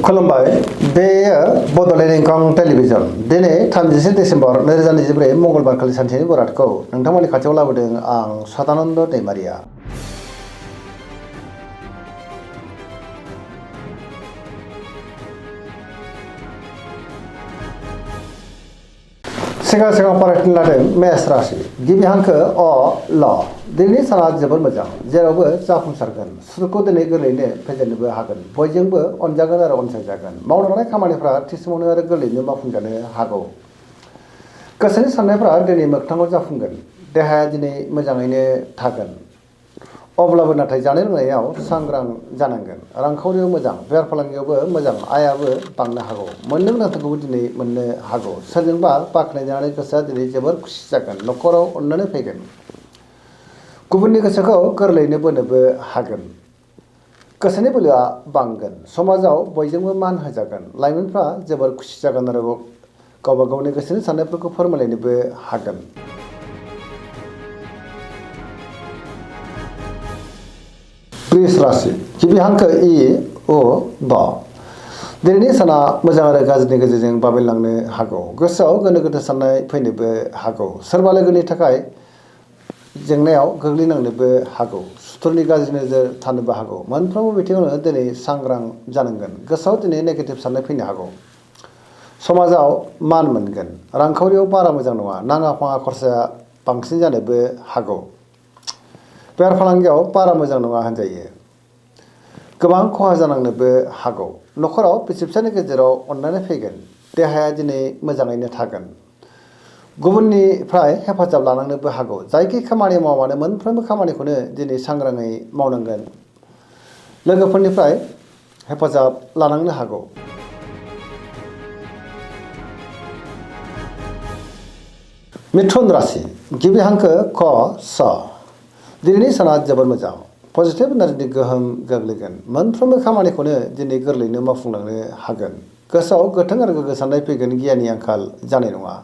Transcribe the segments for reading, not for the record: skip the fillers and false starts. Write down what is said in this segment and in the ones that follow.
खुलुमबाय बेयो बड'लेण्ड इंखं टेलिभिजन दिनै 31 डिसेम्बर 2024 मंगलबार खालि सानसेनि बरादखौ नोंथांमोननि खाथियाव लाबोदों आं सदानन्द दैमारिया। सिगां फरायफिन लादों मेष राशि गिबि हांखो अ ल दिनैनि साना जोबोद मोजां जेरावबो जाफुंसारगोन सुखुखौ दिनै गोरलैयैनो फेजेननोबो हागोन बयजोंबो अनजागोन आरो अनसायजागोन मावनो लानाय खामानिफ्रा थि समावनो आरो गोरलैयैनो मावफुंजानो हागौ गोसोनि साननायफ्रा दिनै मोगथाङाव जाफुंगोन देहाया दिनै मोजाङैनो थागोन अब्लाबो नाथाय जानाय लोंनायाव सांग्रां जानांगोन रांखावरियाव मोजां बेफार फालांगियावबो मोजां आयाबो बांनो हागौ मोननो गोनांखौबो दिनै मोननो हागौ सोरजोंबा बाख्नायजानानै गोसोआ दिनै जोबोर खुसि जागोन न'खराव अननानै फैगोन गुबुननि गोसोखौ गोरलैयैनो बोनोबो हागोन गोसोनि बोलोआ बांगोन समाजाव बयजोंबो मान होजागोन लाइमोनफ्रा जोबोर खुसि जागोन आरो गावबा गावनि गोसोनि साननायफोरखौ फोरमायलायनोबो हागोन। वृष राशि गिबि हांखो इ अ द दिनैनि साना मोजां आरो गाज्रिनि गेजेरजों बाबेनलांनो हागौ गोसोआव गोनो गोथो साननाय फैनोबो हागौ सोरबा लोगोनि थाखाय जेंनायाव गोग्लैनांनोबो हागौ सुथुरनि गाज्रि नोजोर थानोबो हागौ मोनफ्रोमबो बिथिङावनो दिनै सांग्रां जानांगोन गोसोआव दिनै नेगेटिभ साननाय फैनो हागौ समाजाव मान मोनगोन रांखावरियाव बारा मोजां नङा नाङा फाङा खरसाया बांसिन जानोबो हागौ बेफार फालांगियाव बारा मोजां नङा होनजायो गोबां खहा जानांनोबो हागौ न'खराव बिसि फिसानि गेजेराव अननानै फैगोन देहाया दिनै मोजाङैनो थागोन गुबुननिफ्राय हेफाजाब लानांनोबो हागौ जायखि खामानि मावानो मोनफ्रोमबो खामानिखौनो दिनै सांग्राङै मावनांगोन लोगोफोरनिफ्राय हेफाजाब लानांनो हागौ। मिथुन राशि गिबि हांखो क स दिनैनि साना जोबोर मोजां पजिटिभ एनार्जिनि गोहोम गोग्लैगोन मोनफ्रोमबो खामानिखौनो दिनै गोरलैयैनो मावफुंलांनो हागोन गोसोआव गोथों आरो गोग्गो साननाय फैगोन गियाननि आंखाल जानाय नङा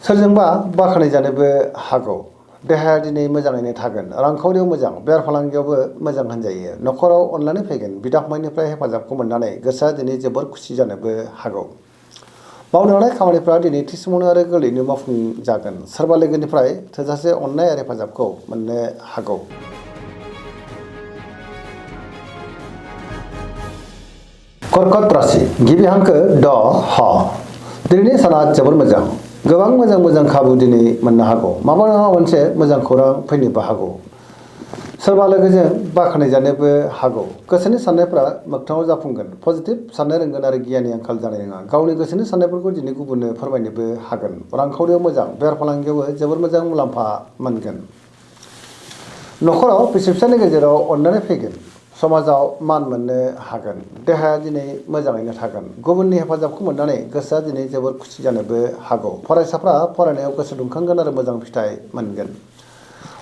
सोरजोंबा बाख्नायजानोबो हागौ देहाया दिनै मोजाङैनो थागोन रांखावरियाव मोजां बेफार फालांगियावबो मोजां होनजायो न'खराव अननानै फैगोन बिदा फंबायनिफ्राय हेफाजाबखौ मोननानै गोसोआ दिनै जोबोर खुसि जानोबो हागौ मावनो लानाय खामानिफ्रा दिनै थि समावनो आरो गोरलैयैनो मावफुंजागोन सोरबा लोगोनिफ्राय थोजासे अननाय आरो हेफाजाबखौ मोननो हागौ। कर्कट राशि गिबि हांखो ड ह दिनैनि साना जोबोर मोजां गोबां मोजां खाबु दिनै मोननो हागौ माबा नङा मोनसे मोजां खौरां फैनोबो हागौ सोरबा लोगोजों बाख्नायजानोबो हागौ गोसोनि साननायफ्रा मोगथाङाव जाफुंगोन पजिटिभ साननो रोंगोन आरो गियाननि आंखाल जानाय नङा गावनि गोसोनि साननायफोरखौ दिनै गुबुननो फोरमायनोबो हागोन रांखावरियाव मोजां बेफार फालांगियावबो जोबोर मोजां मुलाम्फा मोनगोन न'खराव बिसि फिसानि गेजेराव अननानै फैगोन समाजाव मान मोननो हागोन देहाया दिनै मोजाङैनो थागोन गुबुननि हेफाजाबखौ मोननानै गोसोआ दिनै जोबोर खुसि जानोबो हागौ फरायसाफ्रा फरायनायाव गोसो दुंखांगोन आरो मोजां फिथाइ मोनगोन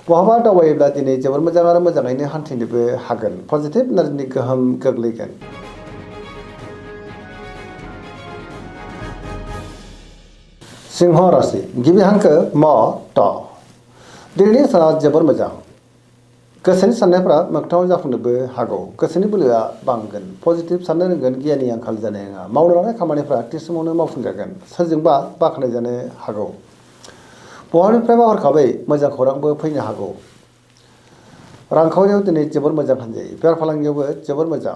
बहाबा दावबायोब्ला दिनै जोबोर मोजां आरो मोजाङैनो हान्थिनोबो हागोन पजिटिभ एनार्जिनि गोहोम गोग्लैगोन। सिंह राशि गिबि हांखो म ट दिनैनि साना जोबोर मोजां गोसोनि साननायफ्रा मोगथाङाव जाफुंनोबो हागौ गोसोनि बोलोआ बांगोन पजिटिभ साननो रोंगोन गियाननि आंखाल जानाय नङा मावनो लानाय खामानिफ्रा थि समावनो मावफुंजागोन सोरजोंबा बाख्नायजानो हागौ बहानिफ्रायबा हरखाबै मोजां खौरांबो फैनो हागौ रांखावरियाव दिनै जोबोर मोजां होनजायो बेफार फालांगियावबो जोबोर मोजां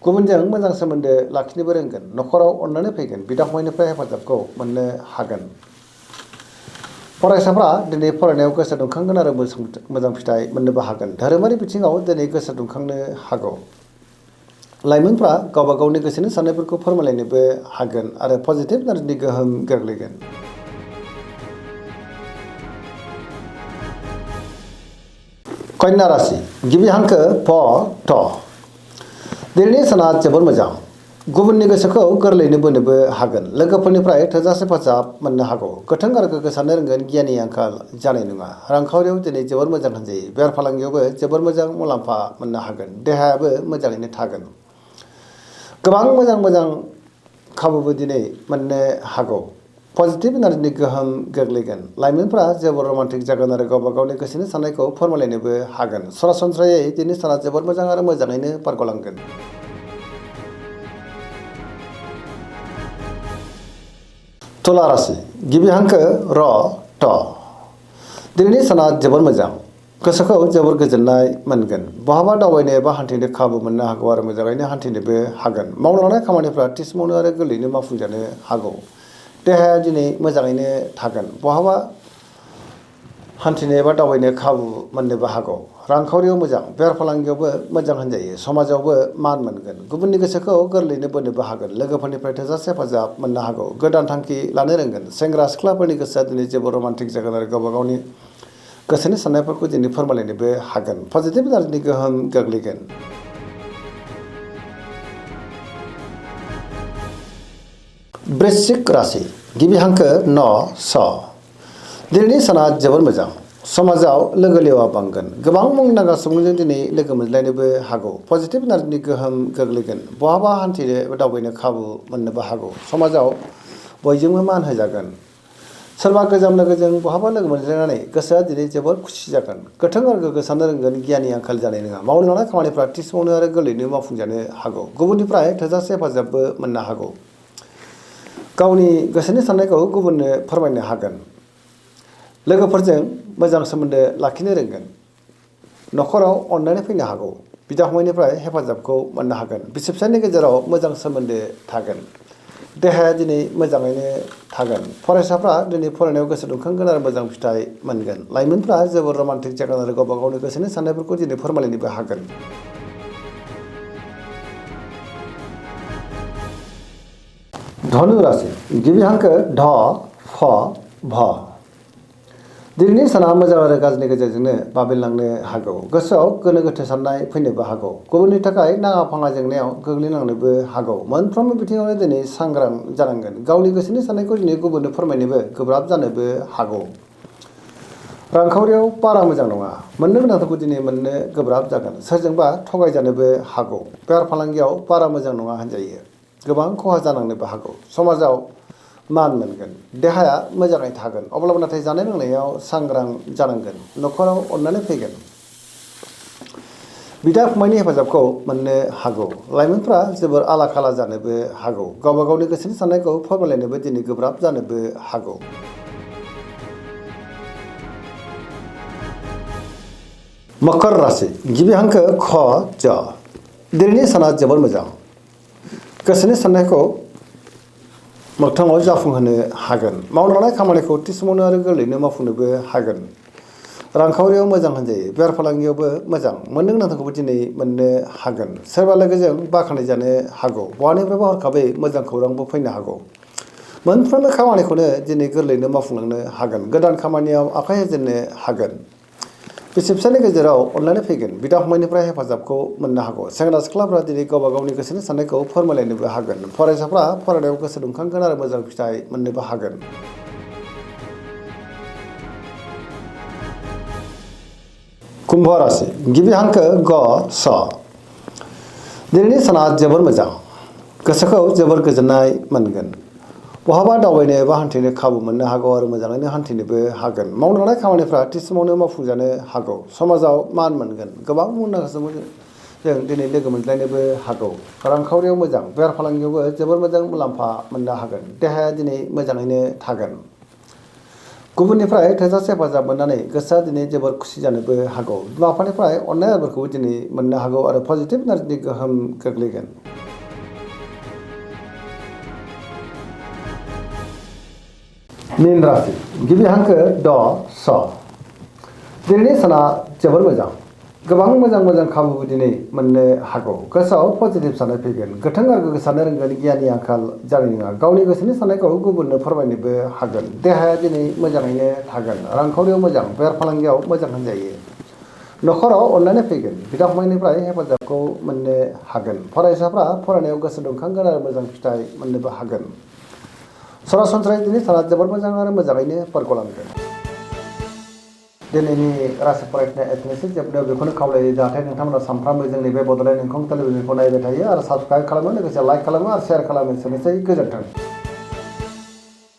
गुबुनजों मोजां सोमोन्दो लाखिनोबो रोंगोन न'खराव अननानै फैगोन बिदा फंबायनिफ्राय हेफाजाबखौ मोननो हागोन फरायसाफ्रा दिनै फरायनायाव गोसो दुंखांगोन आरो मोजां फिथाइ मोननोबो हागोन धोरोमारि बिथिङाव दिनै गोसो दुंखांनो हागौ लाइमोनफ्रा गावबा गावनि गोसोनि साननायफोरखौ फोरमायलायनोबो हागोन आरो पजिटिभ एनार्जिनि गोहोम गोग्लैगोन। कन्या राशि गिबि हांखो प ट दिनैनि साना जोबोर मोजां गुबुननि गोसोखौ गोरलैयैनो बोनोबो हागोन लोगोफोरनिफ्राय थोजासे हेफाजाब मोननो हागौ गोथों आरो गोग्गो साननो रोंगोन गियाननि आंखाल जानाय नङा रांखावरियाव दिनै जोबोर मोजां होनजायो बेफार फालांगियावबो जोबोर मोजां मुलाम्फा मोननो हागोन देहायाबो मोजाङैनो थागोन गोबां मोजां खाबुबो दिनै मोननो हागौ पजिटिभ एनार्जिनि गोहोम गोग्लैगोन लाइमोनफ्रा जोबोर रमान्टिक जागोन आरो गावबा गावनि गोसोनि साननायखौ फोरमायलायनोबो हागोन सरासनस्रायै दिनै साना जोबोर मोजां आरो मोजाङैनो बारग'लांगोन। तुला राशि गिबि हांखो र ट दिनैनि साना जोबोर मोजां गोसोखौ जोबोर गोजोननाय मोनगोन बहाबा दावबायनो एबा हान्थिनो खाबु मोननो हागौ आरो मोजाङैनो हान्थिनोबो हागोन मावनो लानाय खामानिफ्रा थि समावनो आरो गोरलैयैनो मावफुंजानो हागौ देहाया दिनै मोजाङैनो थागोन बहाबा हान्थिनो एबा दावबायनो खाबु मोननोबो हागौ रांखावरियाव मोजां बेफार फालांगियावबो मोजां होनजायो समाजावबो मान मोनगोन गुबुननि गोसोखौ गोरलैयैनो बोनोबो हागोन लोगोफोरनिफ्राय थोजासे हेफाजाब मोननो हागौ गोदान थांखि लानो रोंगोन सेंग्रा सिख्लाफोरनि गोसोआ दिनै जोबोर रमान्टिक जागोन आरो गावबा गावनि गोसोनि साननायफोरखौ दिनै फोरमायलायनोबो हागोन पजिटिभ एनार्जिनि गोहोम गोग्लैगोन वृश्चिक राशि गिबि हांखो न स दिनैनि साना जोबोर मोजां समाजाव लोगो लेवा बांगोन गोबां मुंदांखा सुबुंजों दिनै लोगो मोनज्लायनोबो हागौ पजिटिभ एनार्जिनि गोहोम गोग्लैगोन बहाबा हान्थिनो एबा दावबायनो खाबु मोननोबो हागौ समाजाव बयजोंबो मान होजागोन सोरबा गोजाम लोगोजों बहाबा लोगो मोनज्लायनानै गोसोआ दिनै जोबोर खुसि जागोन गोथों आरो गोग्गो साननो रोंगोन गियाननि आंखाल जानाय नङा मावनो लानाय खामानिफ्रा थि समावनो आरो गोरलैयैनो मावफुंजानो हागौ गुबुननिफ्राय थोजासे हेफाजाबबो मोननो हागौ गावनि गोसोनि साननायखौ गुबुननो फोरमायनो हागोन लोगोफोरजों मोजां सोमोन्दो लाखिनो रोंगोन न'खराव अननानै फैनो हागौ बिदा फंबायनिफ्राय हेफाजाबखौ मोननो हागोन बिसि फिसायनि गेजेराव मोजां सोमोन्दो थागोन देहाया दिनै मोजाङैनो थागोन फरायसाफ्रा दिनै फरायनायाव गोसो दुंखांगोन आरो मोजां फिथाइ मोनगोन लाइमोनफ्रा जोबोर रमान्टिक जागोन आरो गावबा गावनि गोसोनि साननायफोरखौ दिनै फोरमायलायनोबो हागोन धनु राशि गिबि हांखो ध फ भ दिनैनि साना मोजां आरो गाज्रिनि गेजेरजोंनो बाबेनलांनो हागौ गोसोआव गोनो गोथो साननाय फैनोबो हागौ गुबुननि थाखाय नाङा फाङा जेंनायाव गोग्लैनांनोबो हागौ मोनफ्रोमबो बिथिङावनो दिनै सांग्रां जानांगोन गावनि गोसोनि साननायखौ दिनै गुबुननो फोरमायनोबो गोब्राब जानोबो हागौ रांखावरियाव बारा मोजां नङा मोननो गोनांफोरखौ दिनै मोननो गोब्राब जागोन सोरजोंबा थगायजानोबो हागौ बेफार फालांगियाव बारा मोजां नङा होनजायो गोबां खहा जानांनोबो हागौ समाजाव मान मोनगोन देहाया मोजाङै थागोन अब्लाबो नाथाय जानाय लोंनायाव सांग्रां जानांगोन न'खराव अननानै फैगोन बिदा फंबायनि हेफाजाबखौ मोननो हागौ लाइमोनफ्रा जोबोर आला खाला जानोबो हागौ गावबा गावनि गोसोनि साननायखौ फोरमायलायनोबो दिनै गोब्राब जानोबो हागौ मकर राशि गिबि हांखो ख ज दिनैनि साना जोबोर मोजां गोसोनि साननायखौ मोगथाङाव जाफुंहोनो हागोन मावनो लानाय खामानिखौ थि समावनो आरो गोरलैयैनो मावफुंनोबो हागोन रांखावरियाव मोजां होनजायो बेफार फालांगियावबो मोजां मोननो गोनांखौबो दिनै मोननो हागोन सोरबा लोगोजों बाख्नाय जानो हागौ बहानिफ्रायबा हरखाबै मोजां खौरांबो फैनो हागौ मोनफ्रोमबो खामानिखौनो दिनै गोरलैयैनो मावफुंलांनो हागोन गोदान खामानियाव आखाइ होजेननो हागोन बिसि फिसायनि गेजेराव अनलायनाय फैगोन बिदा फंबायनिफ्राय हेफाजाबखौ मोननो हागौ सेंग्रा सिख्लाफ्रा दिनै गावबा गावनि गोसोनि साननायखौ फोरमायलायनोबो हागोन फरायसाफ्रा फरायनायाव गोसो दुंखांगोन आरो मोजां फिथाइ मोननोबो हागोन कुम्भ राशि गिबि हांखो ग स दिनैनि साना जोबोर मोजां गोसोखौ जोबोर गोजोननाय मोनगोन बहाबा दावबायनो एबा हान्थिनो खाबु मोननो हागौ आरो मोजाङैनो हान्थिनोबो हागोन मावनो लानाय खामानिफ्रा थि समावनो मावफुंजानो हागौ समाजाव मान मोनगोन गोबां मुंदांखा सुबुंजों दिनै लोगो मोनज्लायनोबो हागौ रांखावरियाव मोजां बेफार फालांगियावबो जोबोर मोजां मुलाम्फा मोननो हागोन देहाया दिनै मोजाङैनो थागोन गुबुननिफ्राय थोजासे हेफाजाब मोननानै गोसोआ दिनै जोबोर खुसि जानोबो हागौ बिमा बिफानिफ्राय अननाय आदरखौबो दिनै मोननो हागौ आरो पजिटिभ एनार्जिनि गोहोम गोग्लैगोन मीन राशि गिबि हांखो द स दिनैनि साना जोबोर मोजां गोबां मोजां मोजां खाबुबो दिनै मोननो हागौ गोसोआव पजिटिभ साननाय फैगोन गोथों आरो गोग्गो साननो रोंगोन गियाननि आंखाल जानाय नङा गावनि गोसोनि साननायखौ गुबुननो फोरमायनोबो हागोन देहाया दिनै मोजाङैनो थागोन रांखावरियाव मोजां बेफार फालांगियाव मोजां होनजायो न'खराव अननानै फैगोन बिदा फंबायनिफ्राय हेफाजाबखौ मोननो हागोन फरायसाफ्रा फरायनायाव गोसो दुंखांगोन आरो मोजां फिथाइ मोननोबो हागोन सरासनस्रायै दिनै साना जोबोर मोजां आरो मोजाङैनो बारग'लांगोन दिनैनि राशि फरायनाय एसेनोसै जोबनायाव बेखौनो खावलायो जाहाथे नोंथांमोना सानफ्रामबो जोंनि बे बड'लेण्ड इंखं टेलिभिजनखौ नायबाय थायो आरो साबस्क्राइब खालामो लोगोसे लाइक खालामो आरो शेयार खालामो एसेनोसै गोजोन्थों